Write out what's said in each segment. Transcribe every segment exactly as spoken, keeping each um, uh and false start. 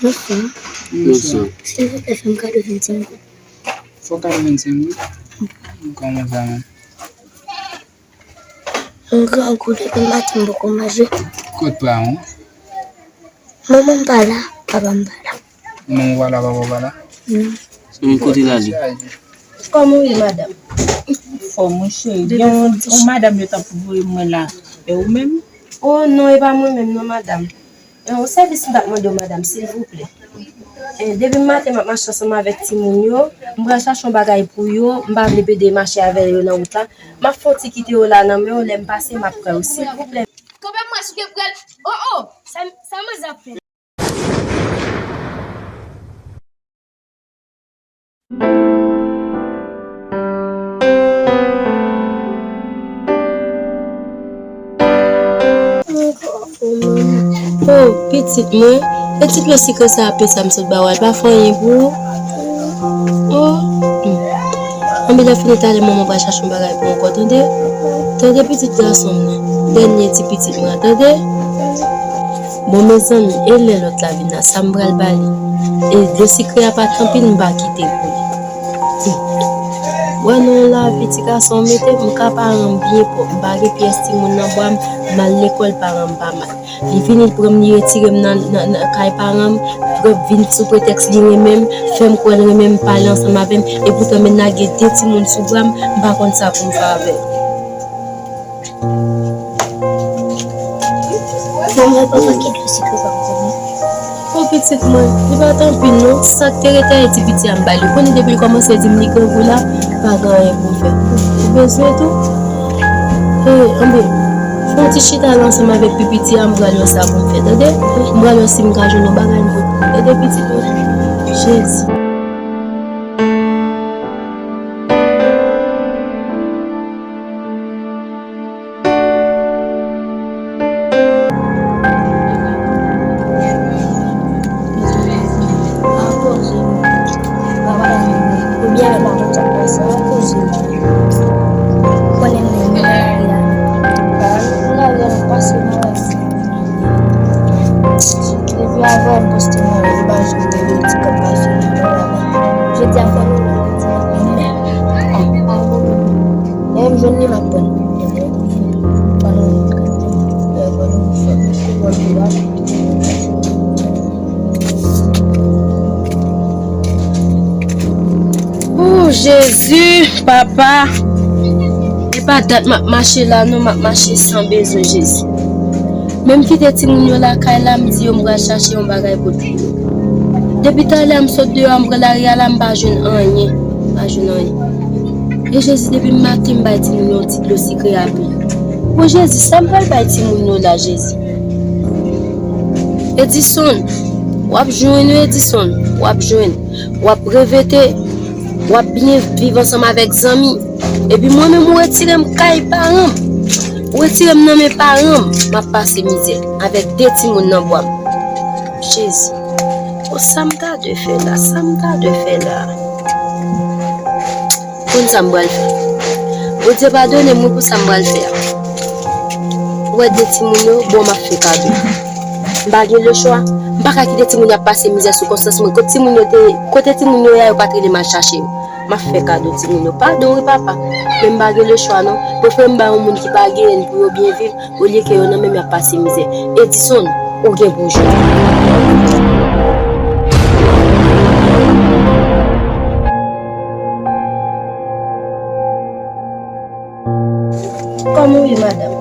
Bonswa. Bonswa. Silvouplè, fè m kado vennsenk goud. Fò kado vennsenk goud? Kòman sa menm? Yon gran goud epi maten m poko manje. Kot pa w? Manman m pa la, papa m pa la. Manman w pa la, papa w pa la? Non. Kote l ale? Kòman w ye, madanm? Anfòm, wi, cheri. Gen yon, yon madanm yo t ap voye mwen la. E ou menm? O non, e pa mwen menm non, madanm. E yon sèvis m t ap mande w, madanm, silvouplè. E, depi maten m ap mache ansanm avèk timoun yo, m pral chache yon bagay pou yo, m pa vle pede mache avè yo nan wout la. M ap fè yon ti kite yo la nan men w, lè m pase, m ap pran yo, silvouplè. Kanpe mwen sou ke pral. O, o, sa, sa manzè ap fè? O, pitit mwen, e ti dlo sikre sa a, pe sa m sot ba w a, l pa fè anyen pou ou? O, hmm. Anben, lè fini talè, manman pral chache yon bagay pou ou ankò, tande? Tande, pitit gason m nan, dènye ti pitit mwen an, tande? Bon, mezanmi, e lè lòt la vin la, sa m pral ba li? E dlo sikre a pa t anpil, m pa kite pou li. Wè non, lavi ti gason mete m ka paran m byen pwòp, m pa gen pyès timoun nan bra m, m al lekòl paran m pa mal. Li vini, li pran m, li retire m nan, nan, nan kay paran m, pran vin sou pretèks li renmen m, fè m kwè l renmen m, pale ansanm avè m, epoutan men n lage de timoun sou bra m, m pa konn sa pou m fè avè l. Manman, papa, ki dlo sikre sa pou mwen? O pitit mwen, li pa t anpil non. Sa k te rete a, e ti piti a m bay li. Ou konnen depi l kòmanse di m li grangou la, pa gen anyen pou m fè. Ou bezwen tou? E, anben, fè yon ti chita la ansanm avèk pi piti a, m pral wè sa pou m fè, tande? M pral wè si m ka jwenn yon bagay m pot pou ou, tande, pitit mwen? Jezi. Depi avan m poste mwen, li pa janm te vle di kòb pase nan men. Jodi a fò nou wè li di mwen. Lè m jwenn li, m ap pran l. O Jezi, papa, e pa dat m ap mache la non, m ap mache san bezwen, Jezi. Men m kite timoun yo lakay la, m di yo m pral chache yon bagay pot pou yo. Depi talè a m sot deyò a, m pran lari a la, m pa jwenn anyen. M pa jwenn anyen. E Jezi, depi maten m bay timoun yo yon ti dlo sikre a tou. O Jezi, sa m pral bay timoun yo la, Jezi? Edison, w ap jwenn wi, Edison, w ap jwenn. W ap revete, w ap byen viv ansanm avèk zanmi. Epi mwen menm, ou retire m kay paran m. Ou retire m nan men paran m. M ap pase mizè avèk de timoun nan bra m. Jezi. O, sa m ta dwe fè la? Sa m ta dwe fè la? Konn sa m pral fè. Bondye padone m wi pou sa m pral fè a. Ou wè de timoun yo, bon, m ap fè kado. M pa gen lechwa. M pa ka kite timoun yo ap pase mizè sou konsyans mwen. Kote timoun yo te, kote timoun yo ye a, yo pa t rele m al chache yo. M ap fè kado timoun yo. Padon wi, papa. Men m pa gen lechwa non. Prefere m ba yon moun ki pa genyen pou yo byen viv, olye ke yo nan men m y ap pase mizè. Edison, ou gen pou w jwenn. Kòman w ye, madanm?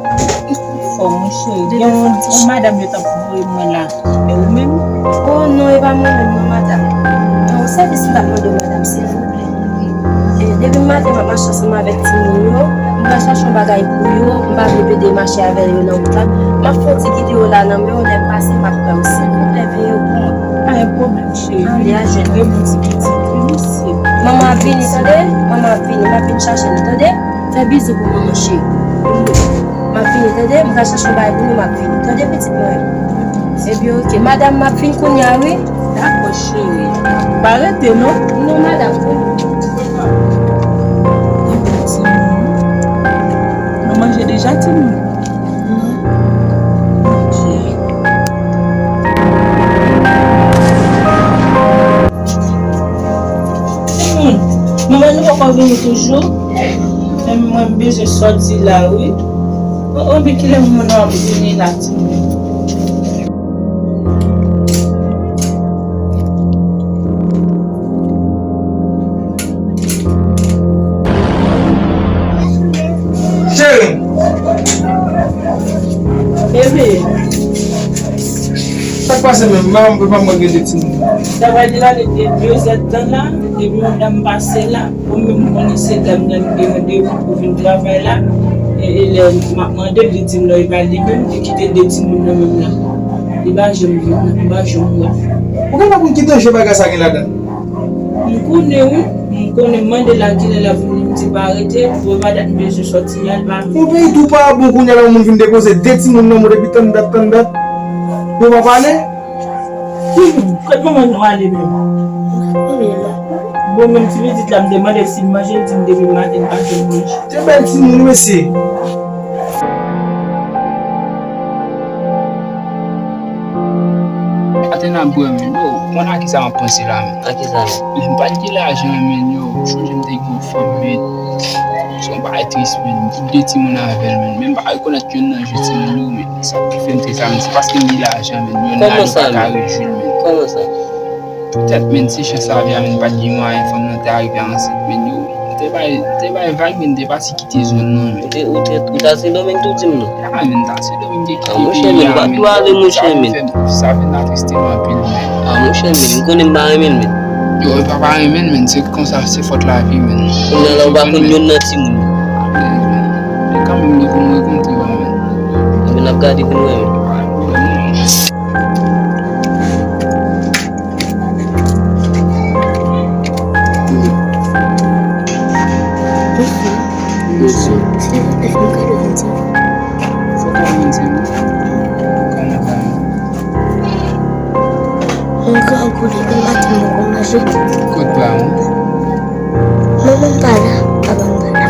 Anfòm, wi, cheri. Gen yon, yon madanm yo t ap voye mwen la. E ou menm? O non, e pa mwen menm non, madanm. Yon sèvis m t ap mande w, madanm, silvouplè. E, depi maten m ap mache ansanm avèk timoun yo, m pral chache yon bagay pou yo, m pa vle pede mache avè yo nan wout la. M ap fè yon ti kite yo la nan men w, lè m pase, m ap pran yo. Silvouplè, veye yo pou mwen. Pa gen pwoblèm, cheri. Ale, a jwenn. Trè bon ti pitit. Wi, mesye. Manman ap vini, tande? Manman ap vini, m ap vin chache nou, tande? Fè bizou pou manman, cheri. M ap vini, tande? M pral chache yon bagay pou nou, m ap vini. Tande, pitit mwen? Ebyen, oke. Madanm, m ap vin kounye a, wi. Dakò, cheri. Pa rete, non? Non, madanm. Nou manje deja, timoun? Non. Cheri. Poko vini toujou? Men mwen m bezwen sòti la wi. O, o, men kilè moun nan ap vini la timoun? Cheri. Bebe. Sa k pase menm? Manman m pa mwen gen de timoun. Sa vle di la, li te de zèdtan la, epi yon dam pase la. Ou menm konnen se dam nan ki gen randevou pou vin travay la. E, e lè m ap mande l, li di m non, e pa li menm ki kite de timoun nan menm la. Li pa janm vin nan, li pa janm wè. Ou genlè pa konn ki danje bagay sa gen ladan l. M konnen wi, m konnen, m mande l a kilè l ap vini, m di pa rete, pou pa dat m bezwen sòti a, l pa vini. Yon peyi tou pa bon kounye a la, yon moun vin depoze de timoun nan men w depi tann dat, tann dat. Yo pa pale. Kot manman nou ale menm? Bon, menm ti pitit la, m te mande l si l manje, l di m depi maten l pa janm manje. Se bèl timoun, mesye. Atena bwè, men, yo, konn a kisa m ap panse la, men. A kisa, men? Men, m pa t gen lajan, men, yo, m sonje m te gen yon fanm, men. Se yon bagay tris, men. M gen de timoun avè l, men. Men m pa rekonèt youn nan je timoun yo, men. Sa ki fè m te sa, men, se paske m gen lajan, men. Youn nan yo pa ka rejwi l, men. Kòman sa? Poutèt, men, se chans lavi a, men, pa t gen mwayen fanm nan te arive ansent, men, yo. M te bay, m te bay vag, men, m te pase kite zòn nan, men. Ou te, ou te, ou t al Sendomeng tou, di m non? A, men, m t al Sendomeng, te kite peyi a, men. A, monchè, men, ou pa t dwe ale, monchè, men. Sa fè m, sa fè m atriste m anpil, men. A, monchè, men, m konnen m pa renmen l, men. Yo, e pa pa renmen l, men, se konsa, se fòt lavi, men. Kounye a la, ou pa konn youn nan timoun yo. A, men, men kanmenm, li pou m rekontre w, men. Ebyen, n ap gade pou n wè, men. Pa gen pwoblèm, non. Mesye. Silvouplè, fè m kado vennsenk goud. Fò w ba m vennsenk goud? Kòman, kòman? Mwen grangou depi maten m poko manje. Kot pa w? Manman m pa la, papa m pa la.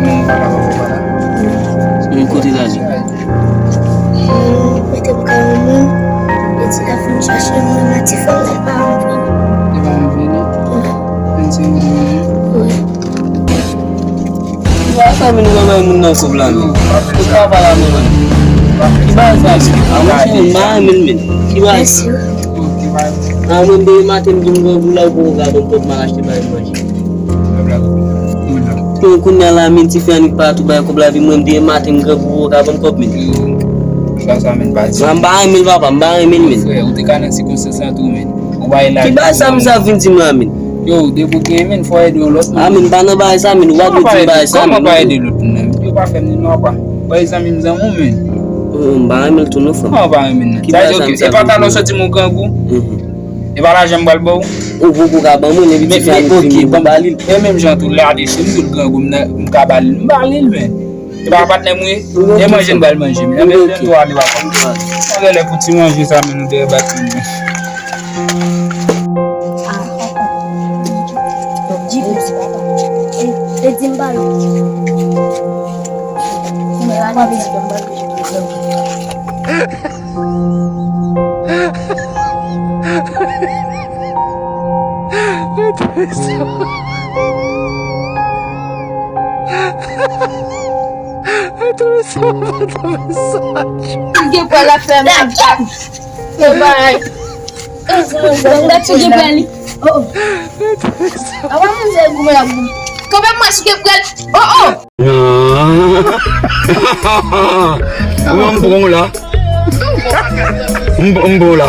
Manman w pa la, papa w pa la? Non. Kote l ale? Mwen mete m kay yon moun, li di l ap vin chache mwen, m a ti fanm nan, li pa janm vini. Li pa janm vini? Wi. Vennsenk goud menm? Wi. Ki bagay sa, men, ou pa bay moun nan kòb la, men? Kot papa la, manman? Ki bagay sa, men? A, monchè, m pa renmen l, men. Ki bagay sa? Mèsi, wi. A, mwen, depi maten, m di m grangou la, ou poko ka ban m kòb, m al achte bagay manje. Kounye a la, men, ti fi annik pa tou bay kòb la, epi mwen, depi maten, m grangou, ou poko ka ban m kòb, men. Sa, sa, men, pa di. M pa renmen l, papa, m pa renmen l, men. Frè, ou te ka nan sikonstans la tou, men. Ou bay la. Ki bagay sa, men, sa vin di m la, men? Yo, depi w gen, men, fò ede yon lòt moun. A, men, pa nan bagay sa, men, ou pa dwe di m bagay sa, men. Kòman pa ede lòt moun nan? Yo pa fè m ni non, apa. Bay zanmi m zanmi w, men. Oh, m pa renmen l tou non, frè m. Kòman w pa renmen l? Sa vle di, ok, e pantalon soti m ou grangou? E pa lajan m pral ba w? Ou poko ka ban mwen, epi ti fi a vin, ou ba li l. E menm jan tou, lè a desann tou l grangou, m nan, m ka ba li l. M ba li l, men. E pa patnè m ye? E manje m pral manje, men. Anben, lè tou ale, papa. Anben, lè pou ti manje sa, men, nou te bat, men. E di m ba l. Tout gen pwa l ap fè m ap gad. Se bay. Gad tout gen pwa li. Oh, oh. Awa manzè goumen ap goumen. Kanpe mwen sou gen pwa l. Oh, oh. Mwen m pran w la. M, m pran w la.